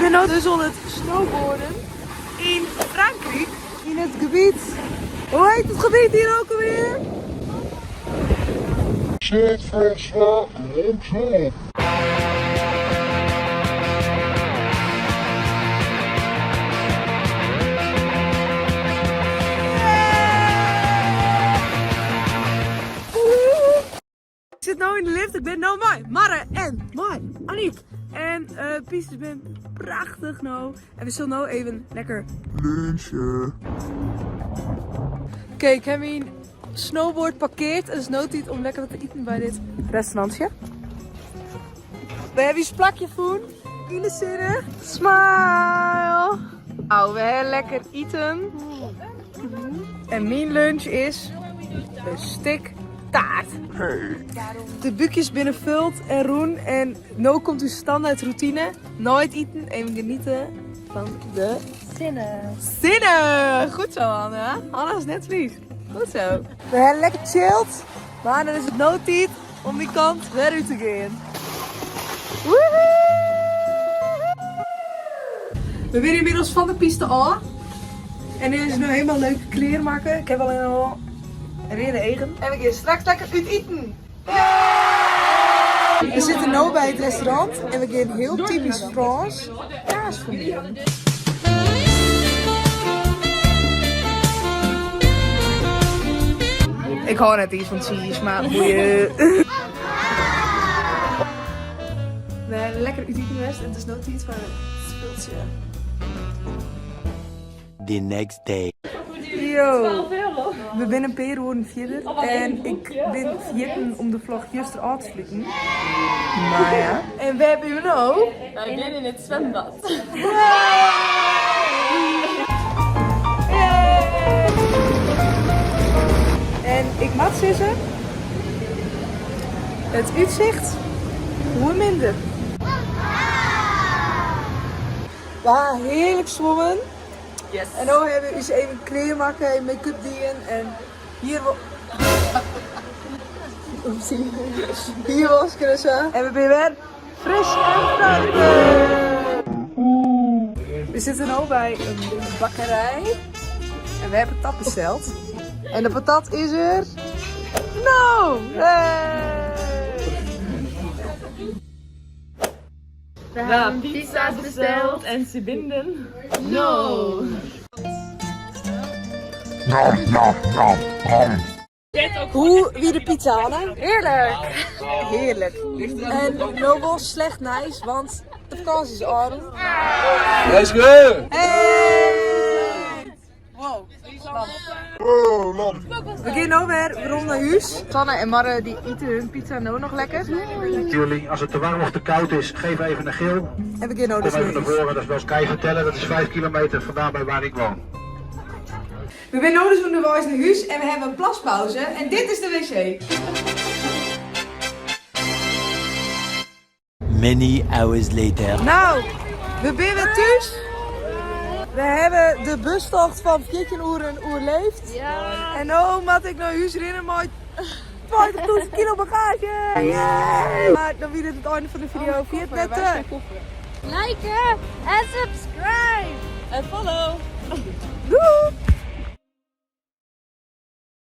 bin no dus oan it snowboarden yn Frankryk. Yn it gebiet, hoe heet it gebiet hier ook alweer? Saint-François-Langevin. Ik sit no yn de lift, ik bin no mei Marre en mei Aniek. En de pistes binne prachtich no. En we sille no even lekker lunchen. Oké, ik ha myn snowboard parkeard. It is no tiid om lekker wat te iten by dit restaurantsje. We hawwe ús plakje fûn yn de sinne. Smile! Nou, we hawwe lekker iten. En myn lunch is in stik taart. De búkjes binne fuld en rûn en no komt ús standaard routine. Nei it iten even geniete fan de Sinne. Sinne! Goed zo, Hanna. Hanna is net Frysk. Goed zo. We hawwe lekker chilled, mar dan is it no tiid om dy kant wer út te gean. Woehoe! We binne ynmiddels fan de piste ôf. En dit is no hielendal leuk klear makke. Ik ha allinne al reade eagen. En we gean straks lekker út iten. We sitte no by it restaurant en we gean hiel typysk Frânsk kaas ferdielen. Ik hâld net iens fan tsiis, mar boeie. We hawwe lekker út iten west en it is no tiid foar it spultsje. The next day. Yo, we binne in pear oeren fierder en ik bin ferjitten om de vlog juster ôf te sluten. Mar ja. En wêr binne we no? Wy binne yn it swembad. En ik moat sizze, it útsicht koe minder. We ha hearlik swommen. Yes. En no hawwe we ús even klear makke en make-up dien en hier Oepsie. Hier wasken en sa. En we binne wer fris en fruitich. We sitte no by in bakkerij en we hawwe patat besteld. En de patat is der no! Hey! We hebben pizza's besteld en se binne der no. Nom, nom, nom, nom. Hoe wie de pizza, Hanna? Heerlijk! Heerlijk. En no wol slecht nijs, want de fakânsje is ôfrûn. Let's go! Hey! Wow. Oh, lam. We gean no wer werom nei hûs. Sanne en Marre dy ite hun pizza no noch lekker. Jullie, als het te warm of te koud is, geef even een gil. En we gean no Kom dus even nei naar hûs. voren, dat is wel eens kan je vertellen, dat is 5 kilometer vandaan bij waar ik woon. We binne no dus ûnderweis nei hûs en we hawwe in plaspauze en dit is de wc. Many hours later. Nou, we binne wer thús. We hawwe de bustocht fan 14 oeren oerleefd. Ja. En no moat ik nei hûs rinne mei 20.000 kilo bagaazje. Mar dan wie dit it ein fan de video. Ferjit net te Liken en subscribe! En follow.